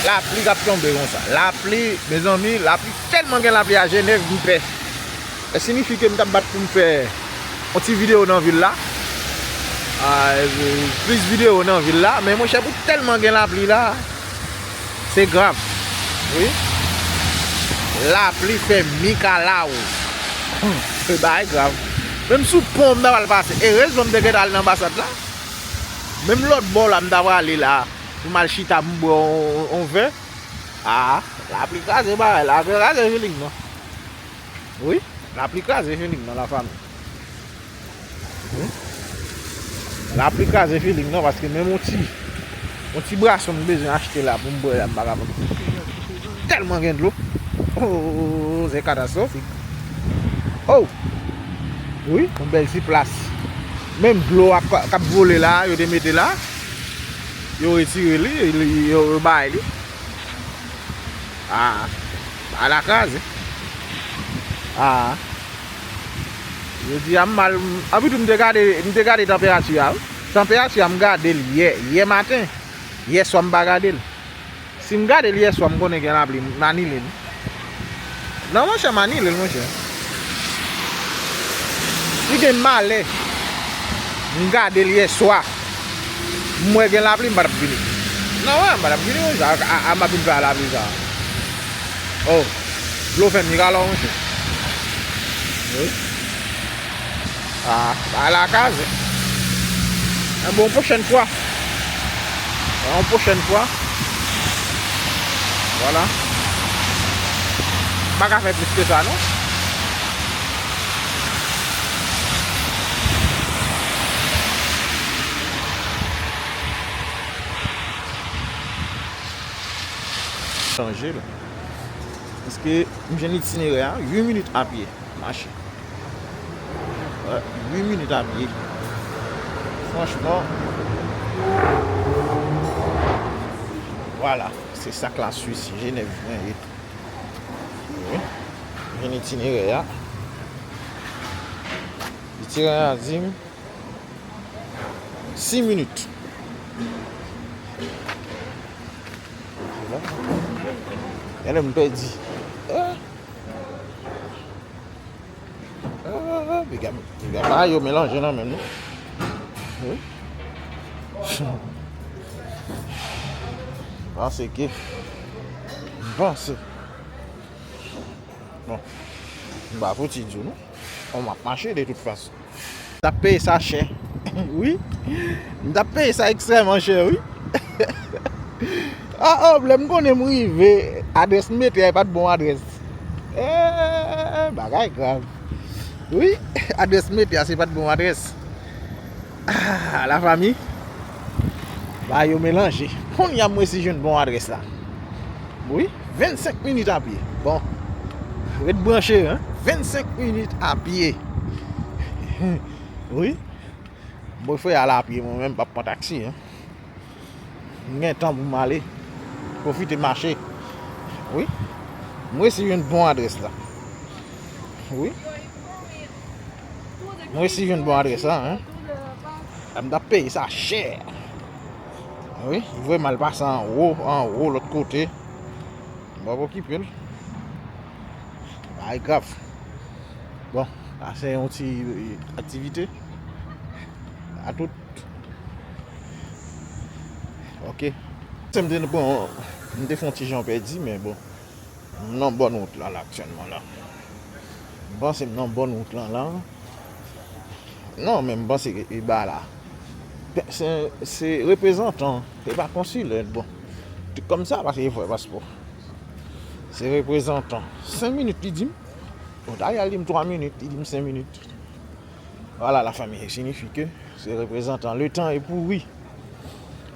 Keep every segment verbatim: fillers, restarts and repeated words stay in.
Lapli k ap tonbe konsa. Lapli, mezanmi, lapli, tèlman gen lapli a Jenèv, m pè. Sa siyifi ke m t ap bat pou m fè yon ti videyo nan vil la. Ah, plis videyo nan vil la. Men monchè, pou tèlman gen lapli la, se grav. Wi. Lapli fè mikalaw. Se bagay grav. Menm sou pon, m ta pral pase. Erezman, m te gentan al nan anbasad la. Menm lòt bò la, m ta prale la. Pou m al chita, pou m bwè yon, yon vè. Ah, lapli kraze bagay la, kraze feeling nan. Wi, lapli kraze feeling nan, lafanmi. Wi. Lapli kraze feeling nan, paske menm yon ti, yon ti bwason m bezwen achte la pou m bwè la, m pa kapab. Tèlman gen dlo. Oh, se katastwofik. Oh! Wi, yon bèl ti plas. Menm dlo a k ap vole la, yo te mete la. Yo retire li, li- yo, yo bay li. Ah, bagay la kraze. Ah. Yo di a m mal, anpi tou m te gade, m te gade tanperati a, wi. Tanperati a, m gade l yè, yè maten. Yè swa m pa gade l. Si m gade l yè swa, m konnen gen lapli, m anile l. Non, monchè, m anile l, monchè. Si gen malè, m gade l yè swa, m wè gen lapli, m pa t ap vini. Non, wè, m pa t ap vini, monchè, a, a, a m ap vin fè a lapli sa. Oh, dlo fè m nik alò, monchè. Wi. Ah, bagay la kraze. Bon, pwochèn fwa. Yon pwochèn fwa. Vwala. M pa ka fè plis ke sa, non. Chanje la. Paske m jwenn itinerè a, uit minit a pye. Mache. Wi, uit minit a pye. Franchman. Vwala, se sa k Laswis, Jenèv mwen ye. Wi. Jwenn itinerè a. Itinerè a di m sis minit. Gade m pèdi. Ah. Ah, piga, piga pa yo melanje nan menm, non. Wi. Panse ke, panse. Bon, m pa fouti di w, non. On m ap mache de tout fason. M t ap peye sa chè. Wi. M t ap peye sa ekstrèman chè, wi. Ah, oh, lè m konnen m rive, adrès m mete a, e pa t bon adrès. Eh, bagay grav. Wi, adrès m mete a, se pa t bon adrès. Ah, lafanmi. Bagay yo melanje. Kounye a m resi jwenn bon adrès la. Wi, vennsenk minit a pye. Bon. Ret branche, hein. Vennsenk minit a pye. Wi. Bon, frè, al a pye, mwen menm, m p ap pran taksi, hein. M gen tan pou m ale. Pwofite mache. Wi. M resi jwenn bon adrès la. Wi. M resi jwenn bon adrès la, hein. M t ap peye sa chè. Wi, li voye m al pase anwo, anwo, lòt kote. M p ap okipe l. Bagay grav. Bon, sa se yon ti, eh, aktivite. A tout. Ok. Se m te pran, m te fè yon ti jan pèdi, men bon. M nan bòn wout la, la, aktyèlman la. M panse m nan bòn wout lan la. Non, men m panse ke e ba la. Se, se reprezantan, se pa konsilè, bon. Tout kòm sa, paske e fè paspò. Se reprezantan. Senk minit, li di m. Bon, dayè, li di m twa minit, li di m senk minit. Vwala, lafanmi, e siyifi ke se reprezantan. Le temps est pourri.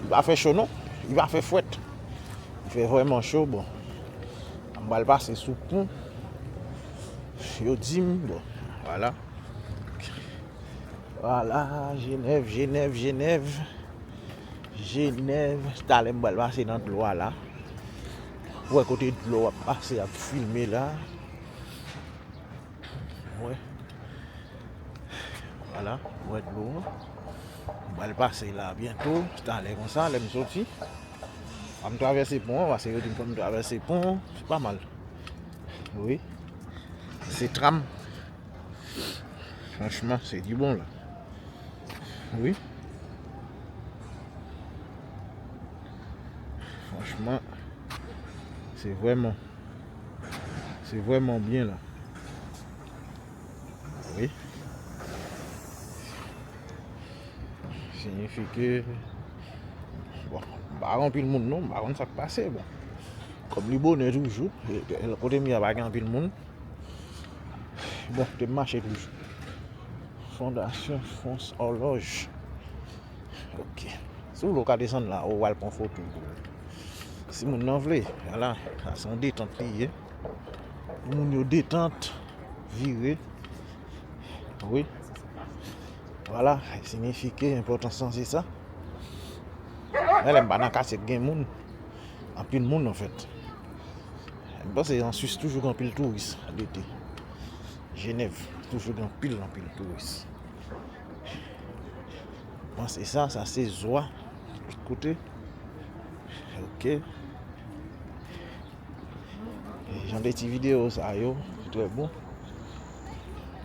Li pa fè cho, non. Li pa fè frèt. Li fè vrèman cho, bon. M pral pase sou pon. Yo di m, bon, vwala. Vwala, Jenèv, Jenèv, Jenèv. Jenèv, talè m pral pase nan dlo a la. Pou wè kote dlo ap pase, ap filme la. Wè. Vwala, wè dlo an. M pral pase la byento, talè konsa, lè m soti. Fò m travèse pon an, paske yo di m fò m travèse pon an. Se pa mal. Wi. Se tram. Franchman, se di bon la. Wi. Franchman, se vrèman, se vrèman byen la. Wi. Siyifi ke, bon, m pa wè anpil moun non, m pa konn sa k pase, bon. Kòm li bonè toujou, e, e, kote m ye a pa gen anpil moun. Bon, te m mache toujou. Fondasyon Fons Horloge. Ok. Si w vle, w ka desann la, ou al pran foto. Si moun nan vle, ala, sa se yon detant li ye. Pou moun yo detant, vire. Wi. Vwala, e siyifi ke enpòtans lan se sa. Men lè m pa nan katye k gen moun, anpil moun, anfèt. M panse an Swis toujou gen anpil touris lete. Jenèv toujou gen anpil, anpil touris. M panse sa, sa se zwa. Koute. Ok. Jan de ti videyo sa yo, trè bon.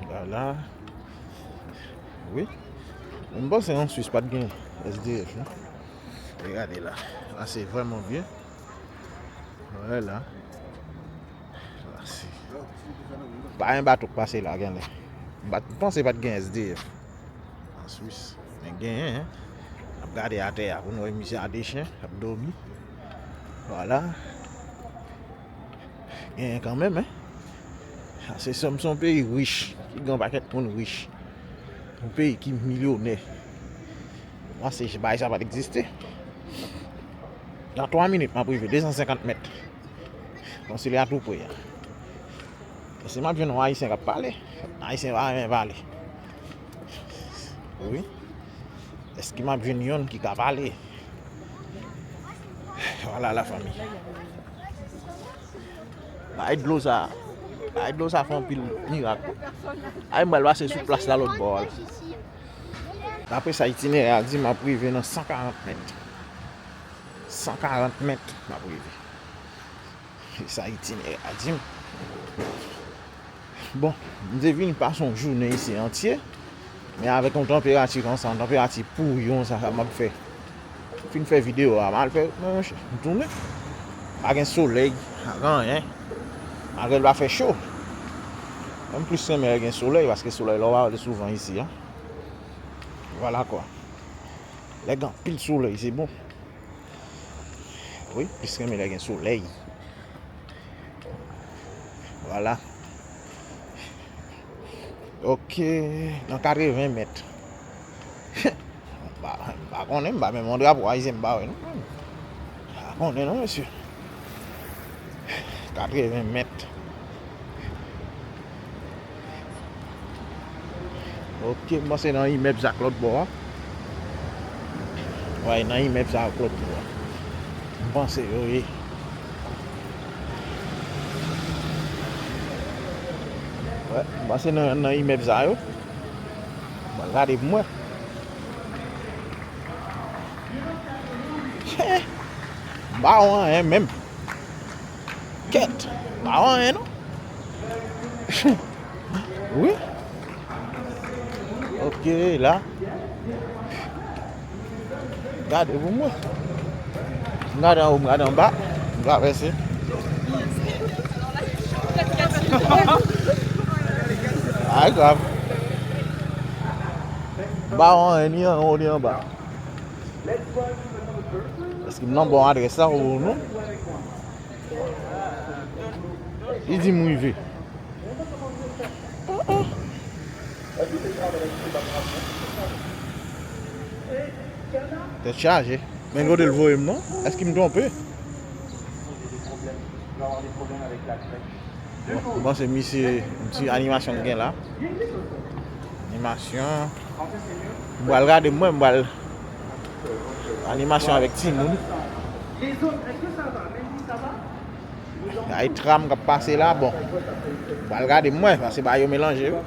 Vwala. Wi. Men m panse an Swis pa t gen S D F, non. Regade la. La, se vrèman byen. Vwala. La, se pa yon bato k pase la, genlè. M pa t panse pa t gen S D F. An Swis. Men genyen, hein. N ap gade atè a pou n wè misye a de chen, ap dòmi. Vwala. Genyen kanmenm, hein. Sa se, se, se yon peyi rich, ki gen yon pakèt moun rich. Yon peyi ki milyonè. Mwen, se bagay sa pa t egziste. Nan twa minit, m ap rive de san senkant mèt. Bon, se li a tou pre a. Èske m ap jwenn yon Ayisyen k ap pale? Ayisyen pa renmen pale. Wi. Èske m ap jwenn yonn ki ka pale? Vwala, lafanmi. Bay dlo sa. Bay dlo sa fè anpil mirak. Ay, m pral pase sou plas la lòt bò a la. Daprè sa itinerè a di, m ap rive nan san karant mèt. San karant mèt, m ap rive. Se sa itinerè a di m. Bon, m te vin pase yon jounen isi antye, men avèk yon tanperati konsa, yon tanperati pouri konsa, sa m ap fè. M fin fè videyo a, m al fè, men monchè, m tounen. Pa gen solèy, pa gen anyen. Malgre l pa fè cho. Mwen m plis renmen lè gen solèy, paske solèy la, ou pa wè l souvan isi a. Vwala kwa. Lè gen anpil solèy, se bon. Wi, plis renmen lè gen solèy. Vwala. Ok, nan katreven mèt. M pa, m pa konnen, m pa menm yon drapo ayisyen m pa wè, non. M pa konnen, non, mesye. Katreven mèt. Ok, m panse nan imèb sa k lòt bò a. Wi, nan imèb sa k lòt bò a. M panse yo ye. Wi, m panse nan, nan imèb sa yo. M al gade pou m wè. M pa wè anyen menm. Kèt, pa wè anyen non. Wi. Ok, la. Gade pou mwen. M gade anwo, m gade anba. M travèse. Ay, grav. M pa wè anyen, ni anwo, ni anba. Èske m nan bon adrès la ou non? Li di m rive. Tèt chaje. Men kote l voye m non? Èske m twonpe? Bon, m panse misye, yon ti animasyon l gen la. Animasyon. M pral gade mwen, m pral animasyon avèk timoun. Ay tram k ap pase la, bon. M pral gade mwen, paske bagay yo melanje wi.